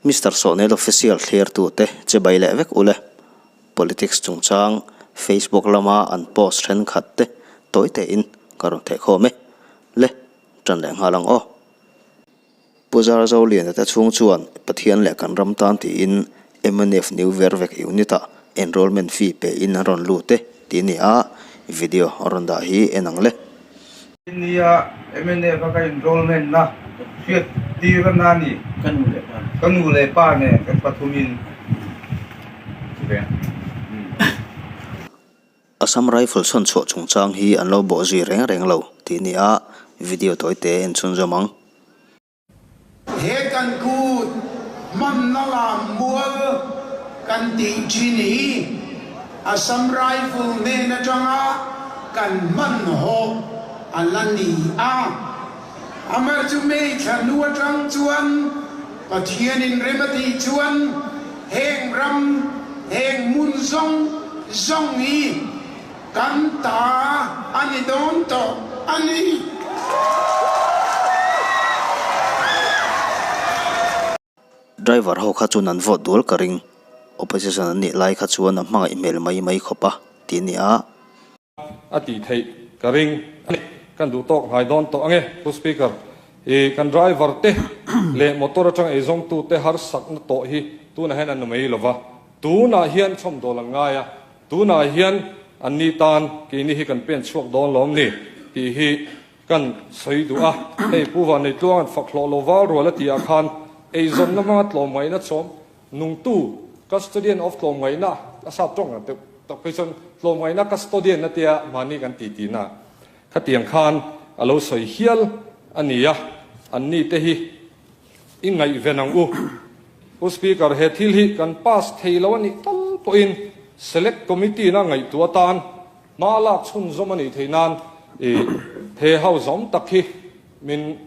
Mister Sawnel Official thlirtute che bai leh vek ule. Politics chungchang Facebook lama an post thenkhat te tawi tein ka rawn theh khawm e. Le, tan leh nghal ang aw. Pu Zarzoliana te chhung chuan Pathian leh kan ram tan tiin mnf New Vervek Unit ah enrollment fee pe in an rawn lut e tih a ni a, video a rawn dah hi en ang le. Nia mnf a ka enrollment na hriat tir a na ni. Ka nu leh pa. Ka nu leh pa nen kan pathum in. Assam Rifle chhawn chhuah chungchang hi an lo bawh zui reng reng lo tih a ni a, video tawi te en chhunzawm ang. He kan kut hmanna lam mual kan tih thin hi Assam Rifle hnen atanga kan hman hawh a la ni a. Amah chu May thla hnu atang chuan Pathianin rem a tih chuan heng ram, heng hmun zawng zawng hi kan ta a ni dawn tawh a ni. Driver ho kha chuan an vote dual ka ring. Opposition an nih lai kha chuan a hmangaih hmel mai mai khawp a tih a ni a. A tih theih ka ring a ni. Kan duh tawk hnai dawn tawh ange Pu Speaker. I kan driver te leh motor atang eizawngtu te harsakna tawh hi tunah hian an nu mai lova. Tunah hian chhawmdawl an ngai a, tunah hian an ni tan keini hi kan pen chhuak dawn lawm ni tih hi kan sawi duh a. Hei Pu Vanneitluanga'n fak hlawh lo val rual a tih ah khan eizawnna hmanga tlawmngaihna chawm Nungtu, custodian of tlawmngaihna, a sap tawng ang deuh tak phei chuan tlawmngaihna custodian a tia mahni kan ti tihna khatiang khan a lo sawi hial a ni a, anni te hi i ngaihven ang u. Pu Speaker, he thil hi kan pass thei lo a nih tal pawhin Select Committee na ngaihtuah atan hma lak chhunzawm a nih theih nan i he house awm tak hi Min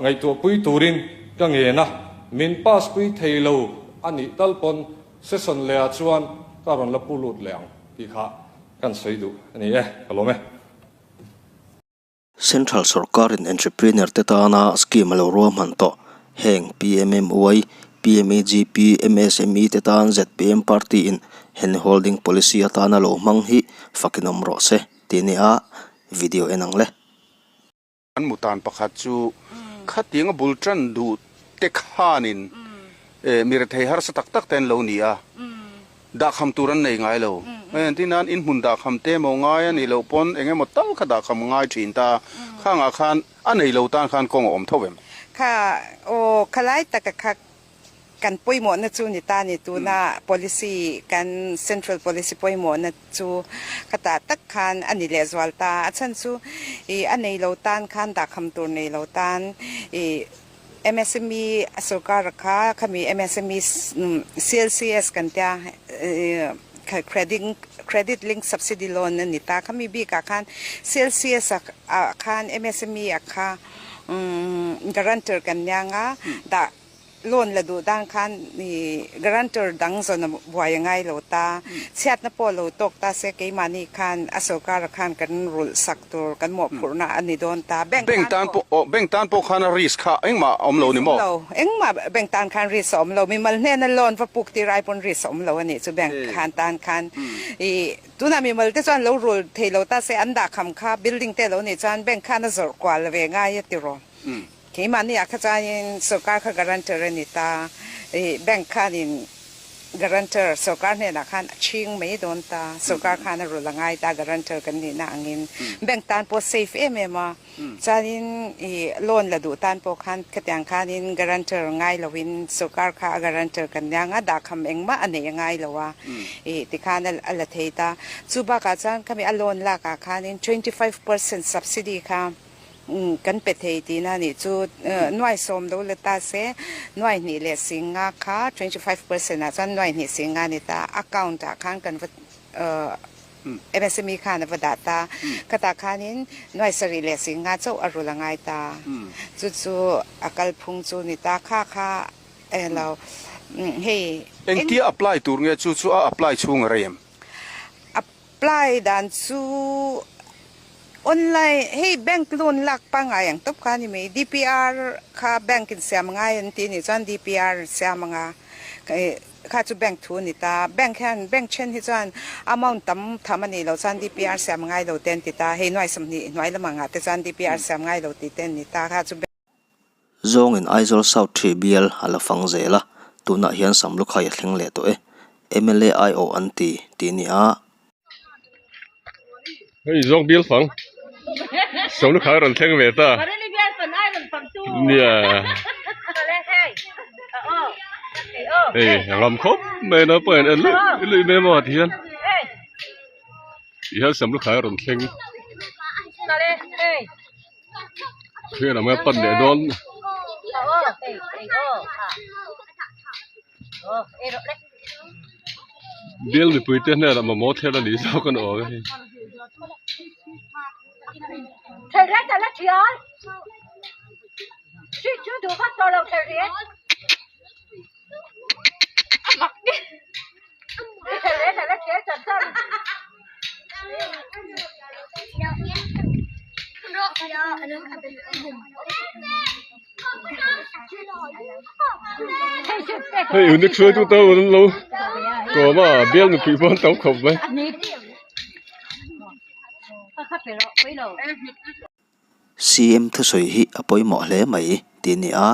ngaihtuahpui turin ka ngen a, min pass pui thei lo a nih tal pawn session lehah chuan ka rawn la pu lut leh ang tih kha kan sawi duh a ni e, ka lawm e. Central sorkarin entrepreneur te tana scheme a lo ruahman tawh heng PMMY, PMEGP, MSME te tan zpm party in hand holding policy atana lo hmang hi fakin awm rawh se tih a ni a, video en ang le. An mutan pakhat chu khatianga bul tan duh te khanin mi rethei harsa tak tak te an lo ni a, dahkham tur an nei ngai lo. Engtin nan inhmun dahkham te emaw ngai a nih loh pawn eng emaw tal kha dahkham a ngai thin ta a, khangah khan a nei lo tan khan kawng a awm tho em? Kha aw khalai taka kha Kan pawimawhna chu ni ta ni tuna policy kan central policy pawimawhna chu ka tah tak khan a ni lehzual ta. A chhan chu ih a nei lo tan khan dahkham tur nei lo tan ih MSME a sorkar kha khami MSME CLCS kan tia ih credit credit link subsidy loan a ni ta. Khami bikah khan CLCS ah khan MSME ah kha guarantor kan nia nga dah Loan la duh dan khan i guarantor dang zawn a buai a ngai lo ta. Chhiatna pawh lo tawk ta se keimahni khan a sorkar khan kan rulh sak tur kan mawhphurhna a ni dawn ta. Bank Bank tan pawh aw bank tan pawh khan a risk kha engmah a awm lo ni maw? Risk awm lo. Engmah bank tan khan risk a awm lo. Mimal hnena loan va puk tir ai pawn risk a awm lo a nih chu bank khan tan khan i tunah mimal te chuan lo rul thei lo ta se an dahkham kha building te lo nih chuan bank khan a zawrh kual ve ngai a tiraw. Keimahni ah kha chuanin sorkar kha guarantor a ni ta, ih bank khanin guarantor sorkar hnenah khan a chhing mai dawn ta, sorkar khan a rul a ngai ta guarantor kan nihna angin bank tan pawh safe em em a, chuanin ih loan la duh tan pawh khan khatiang khanin guarantor ngai loin sorkar kha a guarantor kan nia anga dahkham engmah a neih a ngai lo a, ih tikhan a la thei ta. Chu bakah chuan khami a loan lakah khanin 25 percent subsidy kha Kan pe thei tihna a nih chu. Nuai sawm lo la ta se, nuai hnih leh sing nga kha 25 percent ah chuan nuai hnih sing nga a ni ta. Account ah khan kan va MSME khan a va dah ta. Khatah khanin nuai sarih leh sing nga chauh a rul a ngai ta. Chu chu a kalphung chu ni ta. Kha kha eng lo hei. Engtia apply tur nge chu chu a apply chhung a rei em? Apply dan chu. Online hei bank loan lak pangngai ang tawp kha a ni mai. DPR kha bank in siam angai an tih a nih chuan DPR siam anga kha chu bank thu a ni ta. Bank hian bank then hi chuan amount tam tham a nih loh chuan DPR siam angai lo te an ti ta. Hei nuai 20 hnuai lamah ngah te chuan DPR siam ngai lo tih te an ni ta kha chu. Zawngin Aizawl South ṭhi bial a la fang zel a, tunah hian Samlukhai a thleng leh tawh e. Mla aiawh an ti tih a ni a. Hei zawng bial fang Samlukhai a rawn thleng ve ta. Nia. Hei a ngam khawp mai naupang in en luih luih mai maw ti hian. Ti hian Samlukhai a rawn thleng. Thlian ang a pan leh dawn. Bial mipui te hnenah mamawh thel a ni zawk a ni awm e hei. Hei unit hruaitu te ho an lo kawm a bial mipui pawh an tam khawp mai. CM thusawi hi a pawimawh hle mai tih a ni a.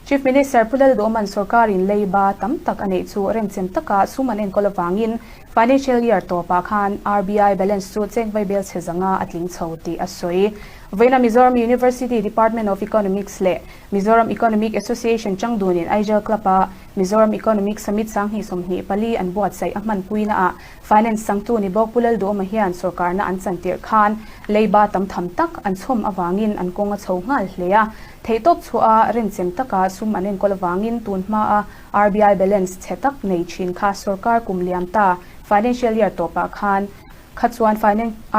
Chief Minister Pu Lalduhawman sorkarin leiba tam tak a neih chu remchem taka sum an enkawl avangin Financial Year tawpah khan RBI balance chu cheng vaibel chhe zanga a tling chho tih a sawi. Vawiina Mizoram University Department of Economics leh Mizoram Economic Association changdunin Aijal Club-a Mizoram Economic Summit 2024 an buatsaih a hmanpuinaah Finance changtu ni bawk Pu Lalduhawma hian sorkarna an chantirh khan leiba tam tham tak an chhawm avangin an kawng a chho nghal hle a. Theihtawp chhuah a renchem taka sum an enkawl avangin tun hmaa RBI balance chhe tak nei thin kha sorkar kum liam ta financial year tawpah khan kha chuan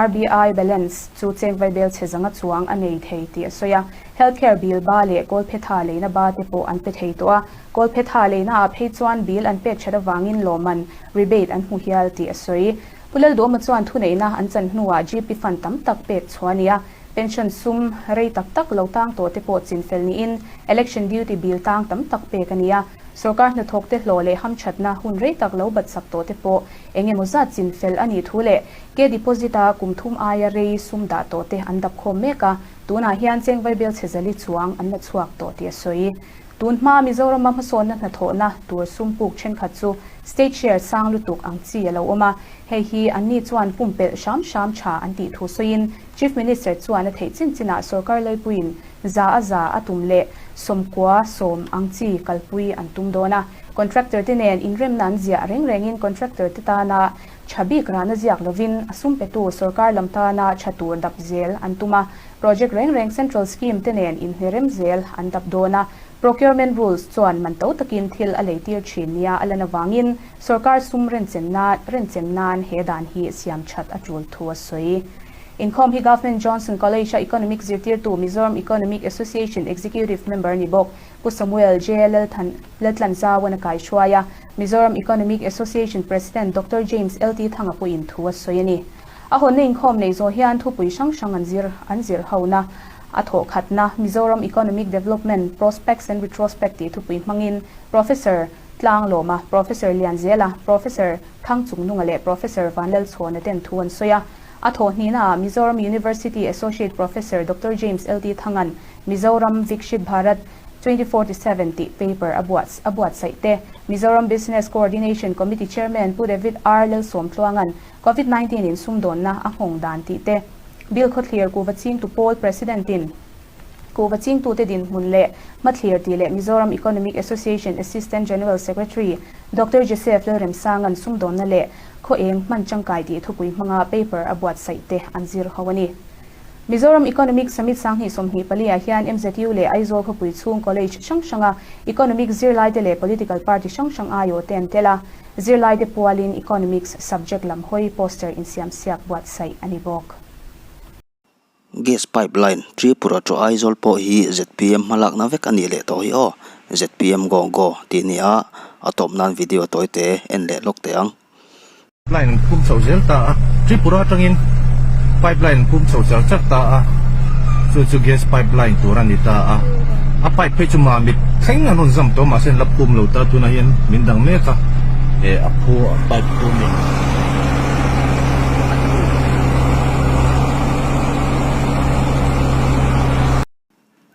RBI balance chu cheng vaibel chhe zanga chuang a nei thei tih a sawi a. Healthcare bill ba leh kawlphetha leina ba te pawh an pe thei tawh a. Kawlphetha leinaah phei chuan bill an pek that avangin lawmman rebate an hmu hial tih a sawi. Pu Lalduhawma chuan thuneihna an chan hnuah GP fund tam tak pek chhuah a ni a, pension sum rei tak tak lo tang tawh te pawh chinfel niin election duty bill tang tam tak pek a ni a, sorkar hnathawk te hlawh leh hamthatna hun rei tak lo batsak tawh te pawh eng emaw zat chinfel a nih thu leh ke deposit a kum thum aia rei sum dah tawh te an dap khawm mek a, tunah hian cheng vaibel chhe zali chuang an la chhuak tawh tih a sawi. Tun hma Mizorama hmasawnna hnathawhna tur sum puk thenkhat chu state share sang lutuk ang chi a lo awm a, hei hi anni chuan pumpelh hram hram tha an tih thu sawiin Chief Minister chuan a theih chin chinah sorkar laipuiin za a za a tum leh sawmkua sawm ang chi kalpui an tum dawn a. Contractor te nen inremna an ziah reng rengin contractor te tana tha bik rahna ziak lovin a sum petu sorkar lam tana tha tur dap zel an tum a. Project reng reng Central Scheme te nen inhnerem zel an dap dawn a, Procurement Rules chuan man to takin thil a leitir thin nia a lan avangin sorkar sum renchenna renchem nan he dan hi siam that a tul thu a sawi. Inkhawm hi Government Johnson College-a Economics zirtirtu Mizoram Economic Association Executive Member ni bawk Pu Samuel J. Lalthan Laltlanzauan a kaihruai a, Mizoram Economic Association President Doctor James LT Thanga pawhin thu a sawi a ni. A hawnna inkhawm neih zawh hian thupui hrang hrang an zir an zir hona a thawh khatna Mizoram Economic Development, Prospects and Retrospect tih thupui hmangin Professor Tlanglawma, Professor Lianzela, Professor Thangchungnunga leh Professor Vanlalchhawna ten thu an sawi a. A thawh hnihnaah Mizoram University Associate Professor Doctor James LT Thangan Mizoram Vikshit Bharat 2047 tih paper a buat a buatsaih te, Mizoram Business Coordination Committee Chairman Pu David R Lalsawmtluangan Covid 19 in sumdawnna a nghawng dan tih te, Bill Khawthlir Kuhva Chingtu Pawl President in Kuhva Chingtute dinhmun leh hmathlir tih leh Mizoram Economic Association Assistant General Secretary Doctor Joseph Lalremsanga'n sumdawnna leh khaw eng hman tangkai tih thupui hmanga paper a buatsaih te an zir ho a ni. Mizoram Economic Summit 2024 ah hian MZU leh Aizawl khawpui chhung college hrang hranga Economics zirlaite leh political party hrang hrang aiawh te an tel a. Zirlaite pualin Economics subject lam hawi poster insiamsiak buatsaih a ni bawk. Gas pipe line Tripura to Aizawl pawh hi zpm hmalakna vek a nih leh tawh hi aw. Zpm go go tih ni a, a tawp nan video tawi te en leh lawk teh ang. Line an phum chho zel ta a, Tripura atangin pipeline an phum chho char char ta a, chu chu gas pipeline tur a ni ta a, a pipe phei chu mamit thleng an rawn zam tawh mahse an la phum lo ta, tunah hian min dang mek a, eh a phu a pipe phum in.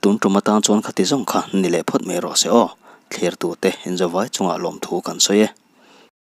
Tun tum atan chuan khati zawng kha ni leh phawt mai rawh se aw, thlirtute inzawvai chungah lawmthu kan sawi e.